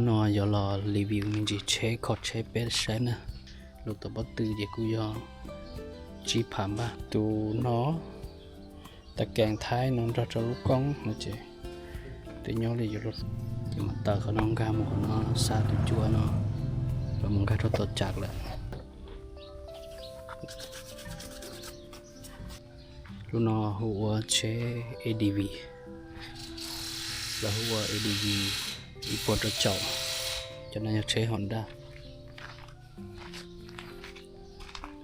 No yuav los review me ntsis tsheb, kho tsheb peb saib na. Lub tom pob tw ces kuj yog tsib phav npaj. Tus no tag kees thaib no nrog rau lub koob no ces twb nyob li yuav luag. Ces mus taws qhov no nkag mus qhov no, xa tus cua no los mus nkag rau tom tsam lawm. Lub no hu ua tsheb A D V, lawv hu ua A D V ib puas rau caum. Cov no yog tsheb Honda.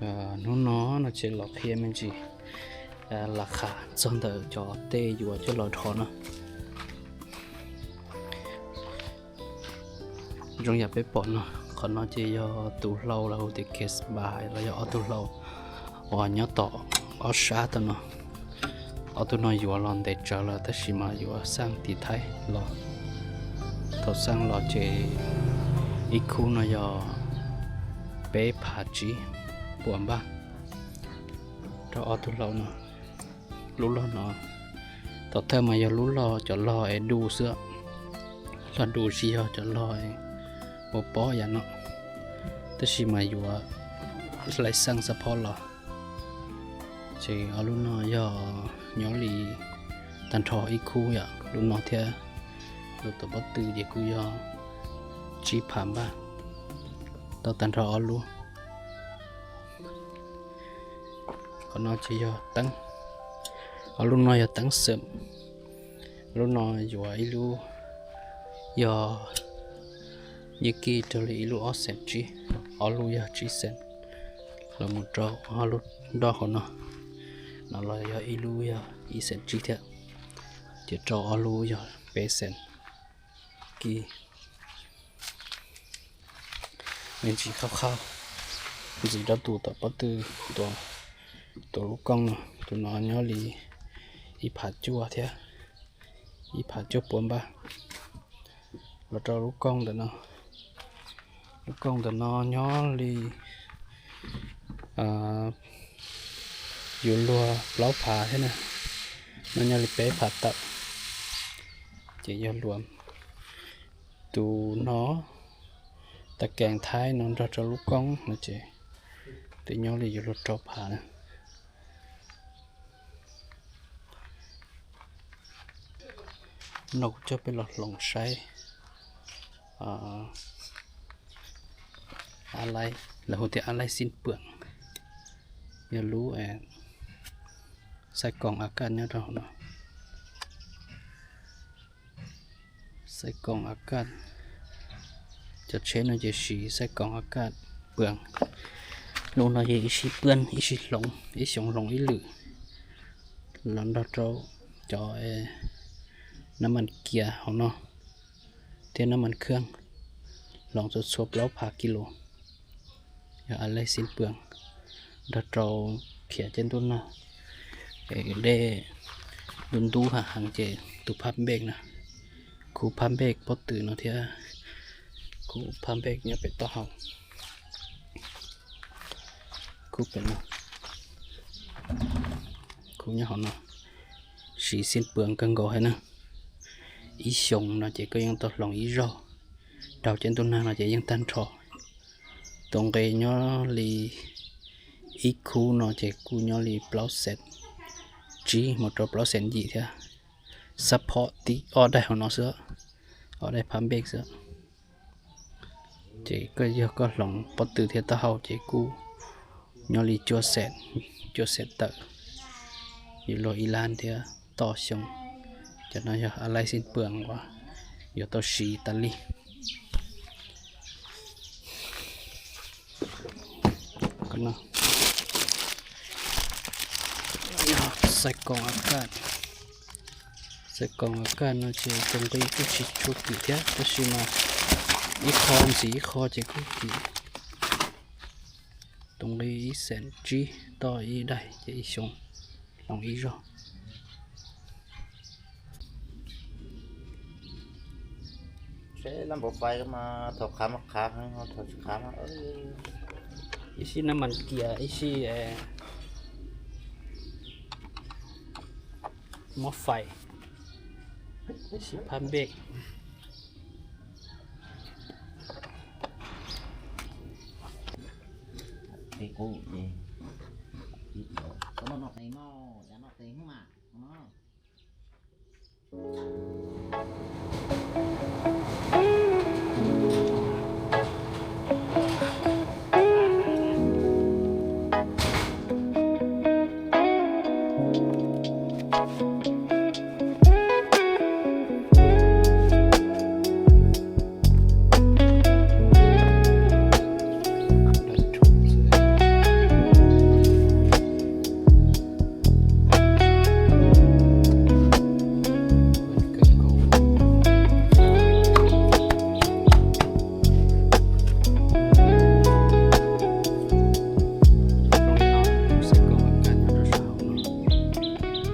Hnub no no ces los qhia me ntsis las khas txog ntawm cov tej yuav coj los dhos no. Zoo yam peb pom no, qhov no ces yog tus hlau los hu tias case ba los yog ob tug hlau uas nyob tom ob sab tau no. Ob tug no yuav los ntev tsawv lawm tab sis mas yuav xaj tim thaib los. Thaum xaj los ces ib khub no yog peb phav tsib puas npaj rau ob tug hlau no. Lub log no, tom thawj mas yog lub log cov log es du xwb, log du tsis yog cov log ua pob yam no, tab sis mas yuav hlais xaj xab phob los. Ces ob lub no yog nyob li tag nrho ib khub yom, lub no thiab lub tom pob tw ces kuj yog tsib phav npaj tau tag nrho ob lub. Qhov no ces yog teeb, ob lub no yog teeb xeem. Lub no yuav ib lub yog yeej kij rau li ib lub ob xeem tsib, ob lub yog tsib xeem, los mus rau ob lub nroj hauv no, no los yog ib lub yog ib xeem tsib thiab, ces rau ob lub yog peb xeem kij. Me ntsis khauj khauj ntxiv rau tus tom pob tw, tus lub kooj no, tus no nyob li ib phav cuaj thiab, ib phav cuaj puas npaj. Los rau lub kooj ntawm no, lub kooj ntawm no nyob li yuav luag plaub phav thiab na, no nyob li peb phav tawm, ces yog luag. Tus no tag kees thaib no nrog rau lub kooj no ces twb nyob li yuav luag rau phav na. No kuv coj peb los hloov saib a laib, lawv hu tias a laib xib pwam, yog lub xaib koos a kaj nyob rau hauv no. Xaib koos a kaj, cov tsheb no ces siv xaib koos a kaj pwam. Lub no yog ib sij pwam ib sij hloov, ib xyoos hloov ib lwm, los nrog rau cov nab mas kias hauv no thiab nab mas kheej, hloov txhua txhua plaub phav kis lus. Yog a laib xib pwam nrog rau khiav ciaj ntuj nag, dej ntub ntub hav heev ces tus phab npej na, khub phab npej pob tw no thiab, khub phab npej nyob pem taub hau, khub pem no, khub nyob hauv no, siv xib pwam kawg nkaus heev na. Ib xyoos no ces koj yeej tau hloov ib zaug, raug ciaj ntuj nag no ces yeej tag nrho. Tus nqi nyob li ib khub no ces kuj nyob li plaub xees tsib mus rau plaub xees yim thiab. Xab phob tib ob daim hauv no xwb, ob daim phab npej xwb. Ces koj yog koj hloov pob tw thiab taub hau ces kuj nyob li cuaj xees, cuaj xees tawm, yuav luag ib lab thiab toj xyoo. Cov no yog a laib xib pwam uas yuav tau siv tas li. Xaib koos a kaj, xaib koos a kaj no ces tus nqi kuj tsis tshua kim thiab tab sis mas ib qho ntxiv ib qho ces kuj kim. Tus nqi ib xees tsib toj ib daim ces ib xyoos hloov ib zaug. Ib sij nab mas kias, ib sij mob fais, ib sij phab npej. Qe qub ces, koj noj tes no, yav noj tes hnub mas.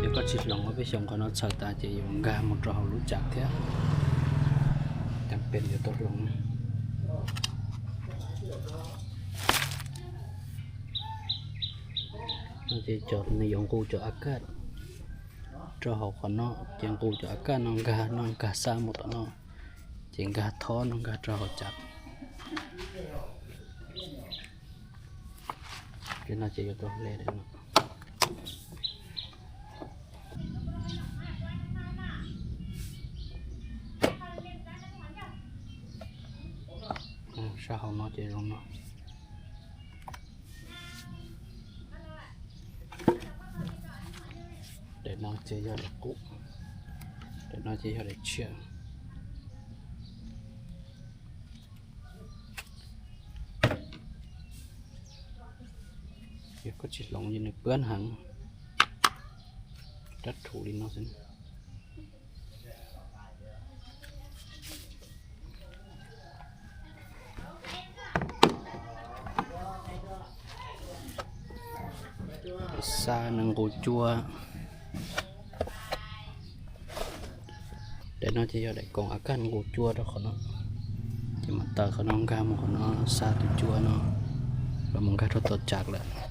Yog koj tsis hloov, peb xyoo qhov no txhaws tas ces yuav nkag mus rau hauv lub tsam thiab. Cam pem yuav tau hloov. No ces cov nws yuav nqus cov a kaj rau hauv qhov no, ces nqus cov a kaj no nkag no, nkag xa mus tom no, ces nkag thob no nkag rau hauv tsam. Ces no ces yuav tau hle no. Sab hauv no ces zoo no. Daim no ces yog daim qub, daim no ces yog daim tshiab. Yog koj tsis hloov ces nws pwab heev, rab rhuv li no xwb. Xa nws nqus cua. Daim no ces yog daim koom a kaj nqus cua rau qhov no, ces mam taws qhov no nkag mus qhov no xa tus cua no los mus nkag rau tom tsam lawm.